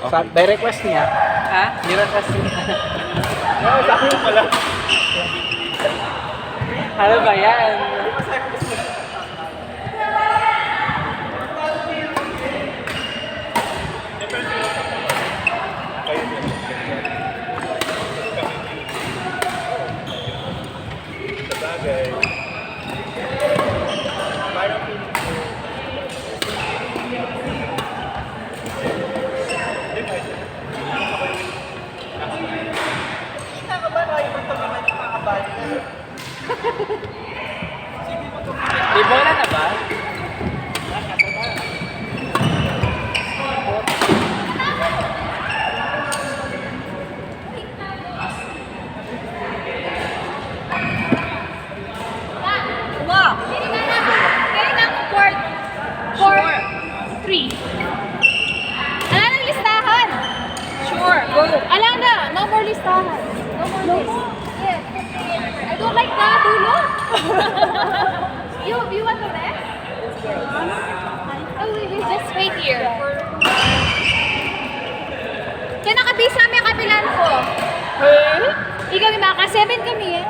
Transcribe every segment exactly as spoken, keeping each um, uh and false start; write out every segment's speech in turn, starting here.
Sa, by request niya. Ha? Ni-request niya. Sabi mo pala. Ano ba yan? Sabagay. Parang feeling ko, di ba? Kita ka ba, Roy? Ba't ka naman nakakabali? May bola na ba? Wow! Kailangan four, four, three. Ala nang listahan. Sure, go. Ala na, no more listahan. No more. No more. Yes. I don't like that, you know? You, you want to rest? Oh, we will just wait here. Kaya nakabisa kami kapilan ko. Huh? Ikaw, yung maka seven kami, eh.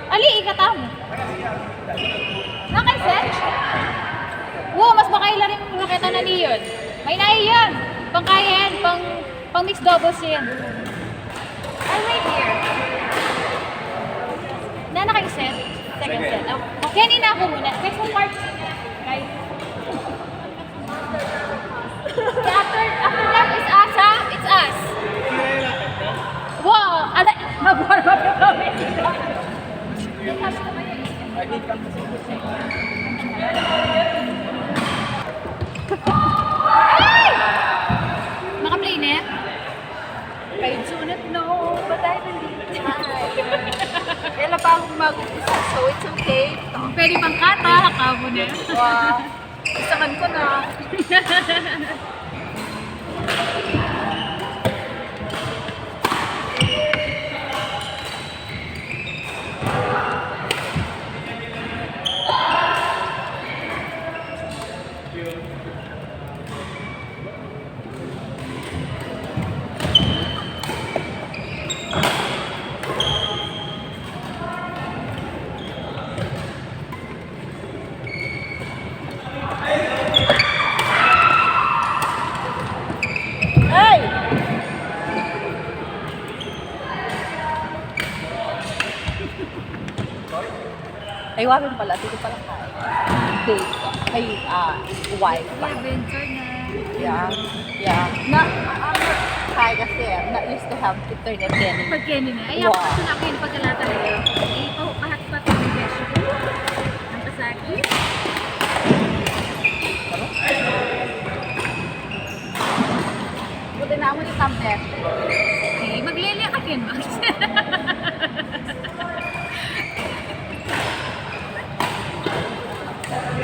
Ali, ikatamu. Nakaisen? Wo, mas makaila rin yung makita na niyon. May naiyan. Pang kaya yan, pang, pang mixed doubles yan. Ay, wait here. Na, nakaisen? Second set. Oh, okay, nina ako muna. Next one, part. Guys. After, after that is us, ha? It's us. Wow! Ala, mag-warm up na kami. Maka-play na? Kay Junot, no, but I believe. Kaya lang pa akong mag-umpisa, so it's okay. Pwede pang kata, kamo na. Wow. Isakan ko na. Ay! Ay, wapin pala. Sige pala ka. Date. Ay, ah, wife. Adventure na. Yeah. Yeah. Na, ang kaya kasi, na used to have internet keni. Pag keni na. Ay, ako wow. Kasi na kayo pagkalata na yun. Ay, oh, pahat pa kami, besh. Ang kasakit. Buti na mo ni Camper. Eh, maglele ka din, Max.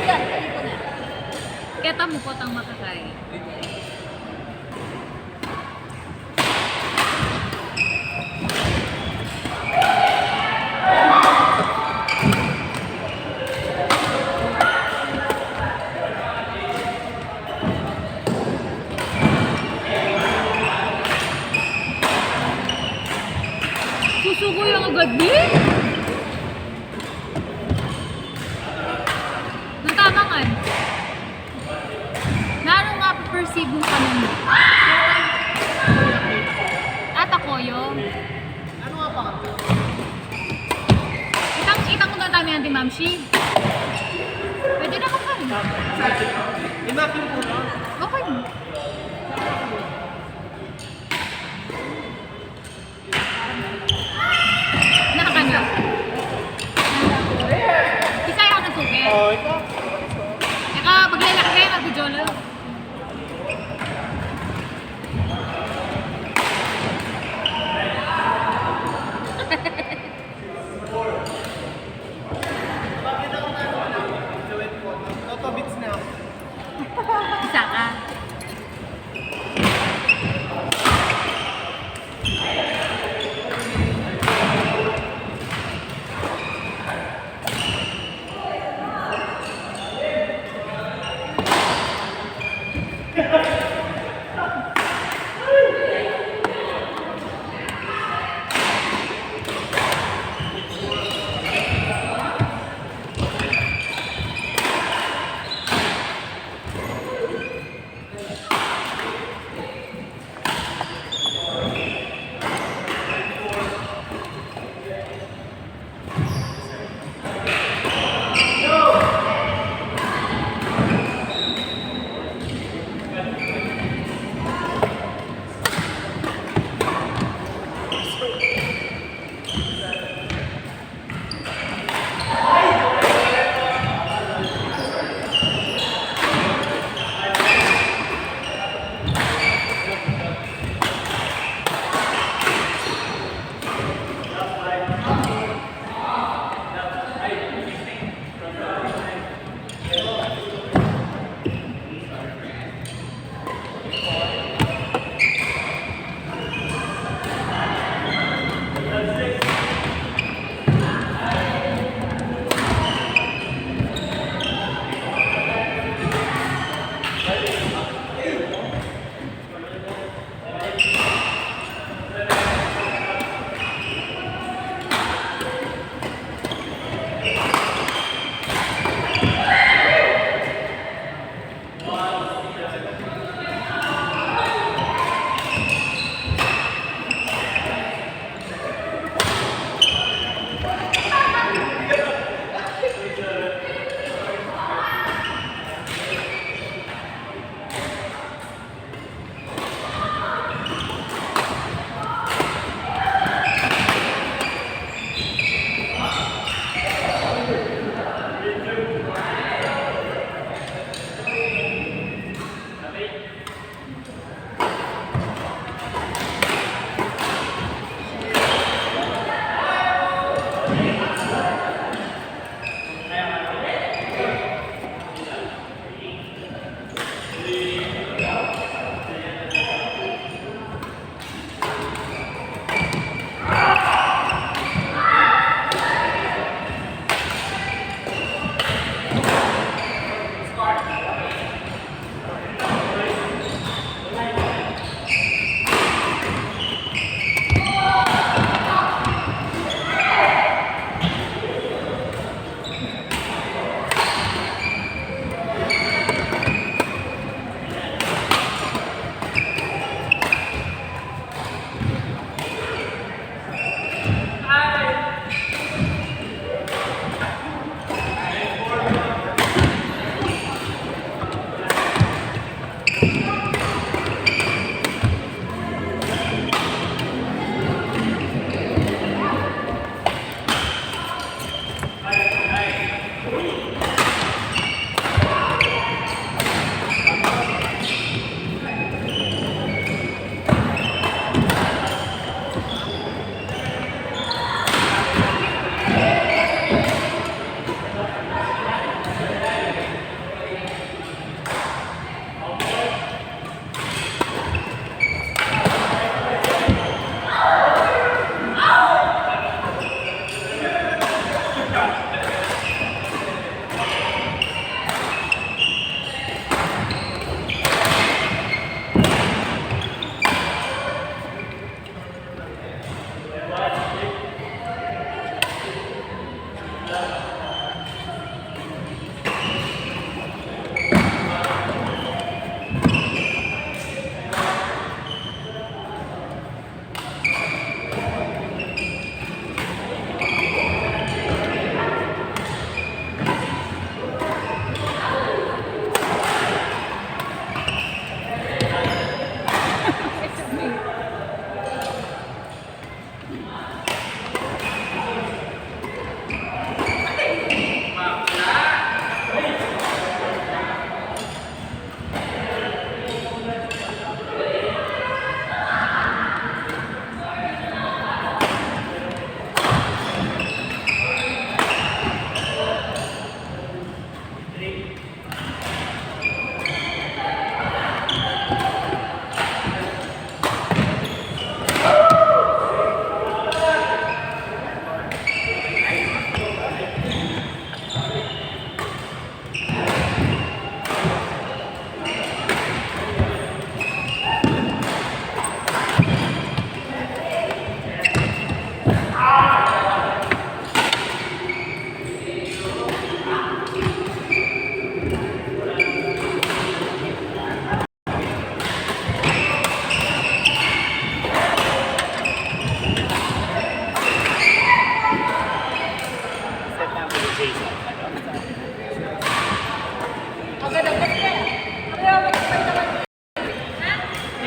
Yan, kayo ko na. Kaya tamu po tang makakay. Susuko yung agad ni? Natamangan. Nanu nga perceive mo kanun? Ata koyo. Itang, itang ko na tayo ni Auntie Mamshi. Pwede na ka pa rin. Okay. Nakakano? Isa yung nagsuke. Oh, ikaw. Ikaw, maglalakad kayo, mag-video lang. Toto, beats na. Isa ka.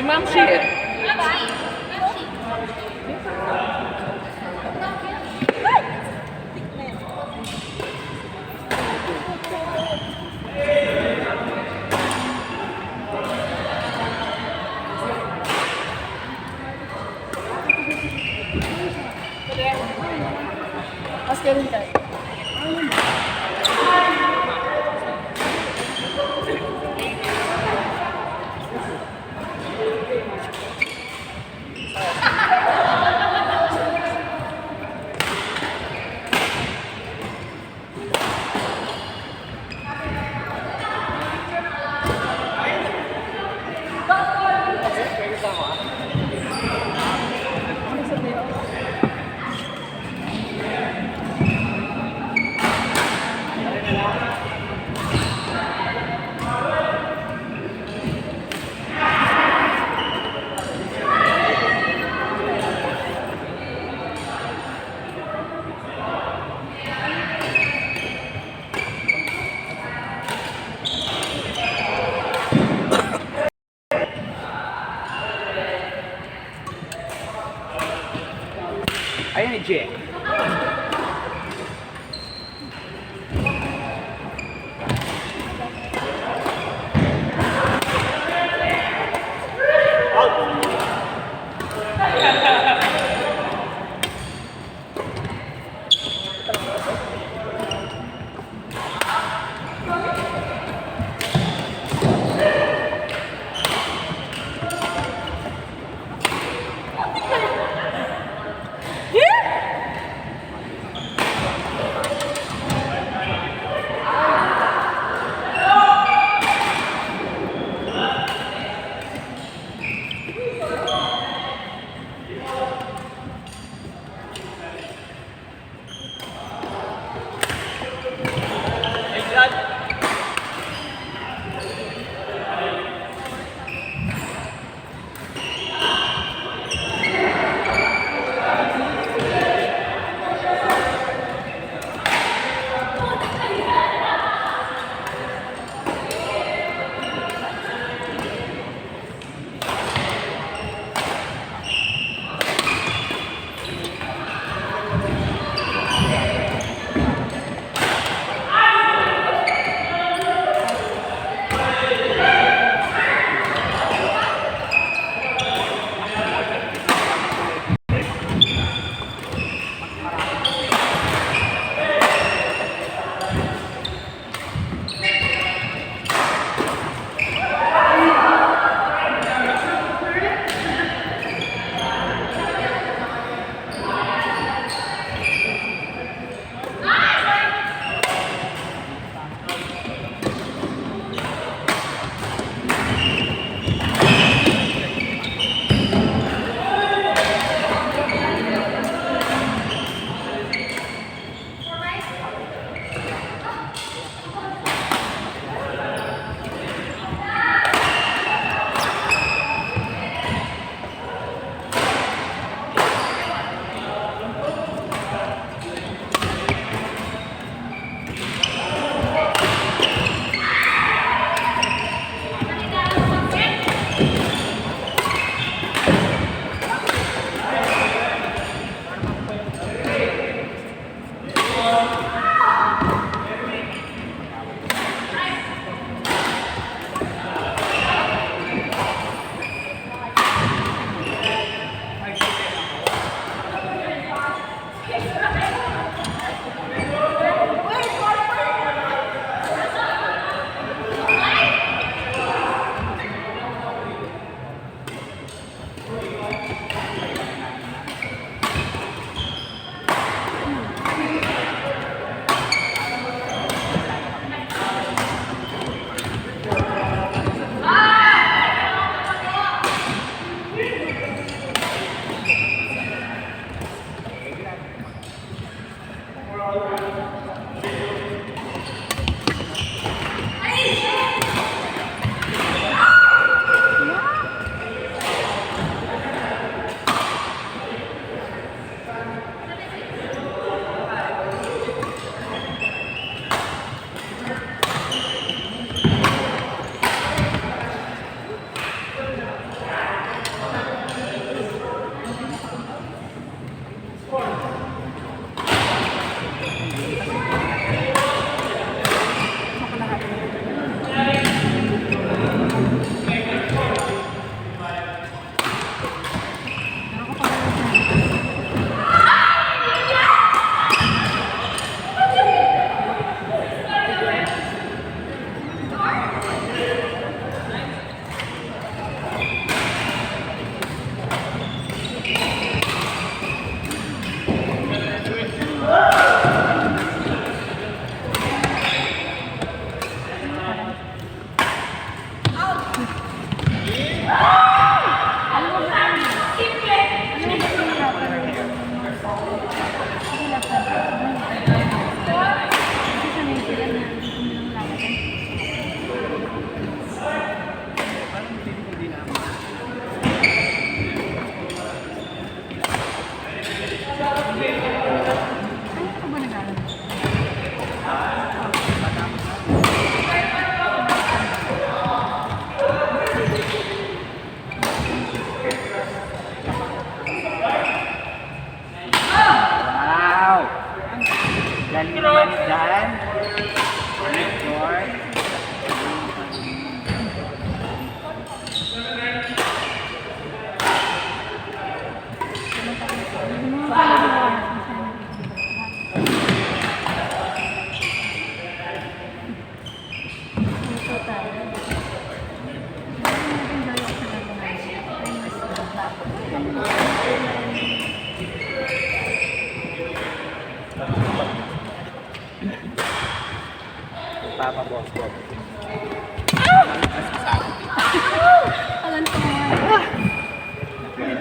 Ma'am, share. Mas karin ka. Ayan ni Jack.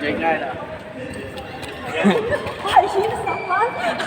Ay,